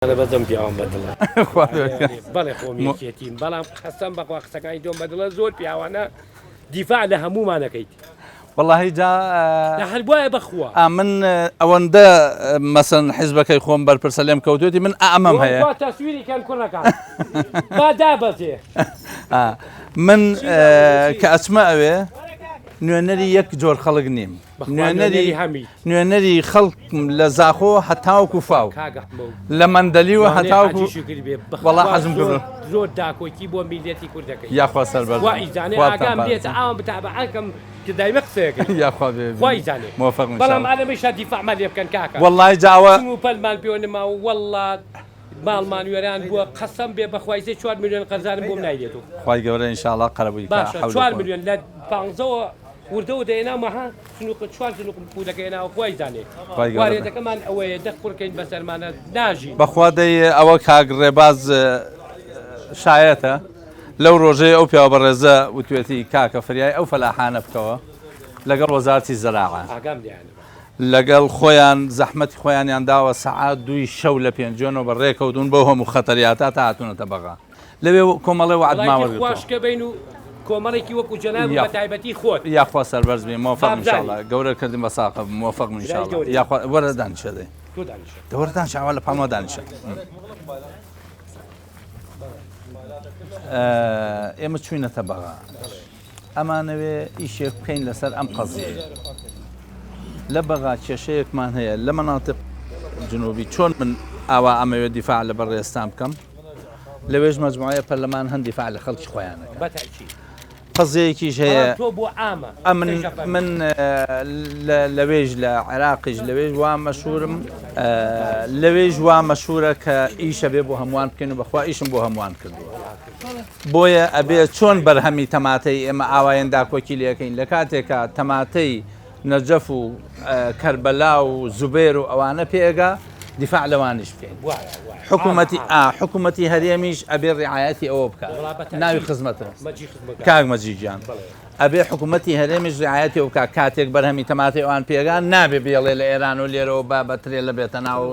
بەزم پیاوم بەدڵە بەڵێ خۆم یەکێتیم بەڵام قەسەم بەخوا قسەکانی تۆم بەدڵە زۆر پیاوانە دیفاع لە هەموومانەکەیت وەڵاهی جا هەر وایە بەخوا من ئەوەندە مەسەن حیزبەکەی خۆم بەرپرسە لێم کەوتێتی من ئەمەم هەیە تەسویری کەن کوڕەکان با دابەزێ من کە ئەچمە ئەوێ نوێنەری یەک جۆر خەڵک نیم نوێنەری نوێنەری خەڵکم لە زاخۆ هەتاوەکو فاو لە مەندەلیوە هەتاوەکو وەڵا حەزم کرد زۆر داکۆکی بۆ میلەتی کوردەکەی یاخوا سەربەرز وا ئیزانێ ئاگام لێتە ئاوم بتابعەکەم کە دایمە قسەیەکەی یاخوا بێ خوا ئیزانێ مۆفەق بەڵام ئالەمەیشا دیفاعمان لێ بکەن کاکە وەڵای جاوە چم و پەلمان پێوە نەماوە وەڵا ماڵمان وێران بووە قەسەم بێ بەخوای سێ چوار ملیۆن قەرزارم بۆم نایدێتەوە. خوای گەورە ان شاء اللە قەرەبووی کا باشە چوار ملیۆن لە پانزەوە وردە وردە هێناومە ها سنوق چوار سنوقم پولەکە هێناوە خوای زانێ خوای گەورە وارێدەکەمان ئەوەیە دە قورکەین بەسەرمانە ناژین. بەخوا دەی ئەوە کاک ڕێباز شایەتە لەو ڕۆژەی ئەو پیاوە بەڕێزە وتوێتی کاکە فریای ئەو فەلاحانە بکەوە لەگەڵ وەزارەتی زەراعە ئاگام لێیانە. لەگەڵ خۆیان زەحمەتی خۆیانیان داوە سەعات دووی شەو لە پێنجوێنەوە بە ڕێ کەوتوون بەو هەموو خەتەریاتە تا هاتوونەتە بەغا لەوێ کۆمەڵێ وەعدمان وەڵای تخوا وەرگرتووە. شکە بین و کۆمەڵێکی وەکو جەنابت یا بە تایبەتی خۆت. یاخوا سەربەرز بی مۆفەق بابزانی. ان شاء اللە گەورە کردم بە ساقە بم مۆفەق بم ان برای شاء اللە گەورەی. یاخوا وەرە دانیشە دەی تۆ دانیشە. دە وەرە دانیشە ئاوا لە پاڵما دانیشە. ئێمە چووینەتە بەغا. ئەمانەوێ ئیشێک بکەین لەسەر ئەم قەزیەیە. لە بەغا کێشەیەکمان هەیە لە مەناتق جنوبی چۆن من ئاوا ئەمەوێ دیفاع لە بەڕێزتان بکەم لەوێش مەجموعەیە پەرلەمان هەن دیفاع لە خەڵکی خۆیان ئەکەن. بەتەئکید. قەزیەیەکیش هەیە بەڵام تۆ بۆ عامە ئەمن قسەی شەفەر من لە لەوێش لە عێراقیش لەوێش وا مەشهورم لەوێش وا مەشهورە کە ئیشە بێ بۆ هەمووان بکەین و بەخوا ئیشم بۆ هەمووان کردووە. بۆیە ئەبێ چۆن بەرهەمی تەماتەی ئێمە ئاوایەن داکۆکی لێکەین لە کاتێکا تەماتەی نەجەف و کەربەلا و زوبێر و ئەوانە پێگا دیفاع لەوانیش بکەین حکوومەتی ئا حکوومەتی هەرێمیش ئەبێ ڕعایەتی ئەوە بکە ناوی خزمەتە کاک مەجید گیان ئەبێ حکوومەتی هەرێمیش ڕعایەتی ئەو بکە کاتێک بەرهەمی تەماتەی ئەوان پێگا نابێ بێڵێ لە ئێران و لێرەوە با بە ترێلە بێتە ناو.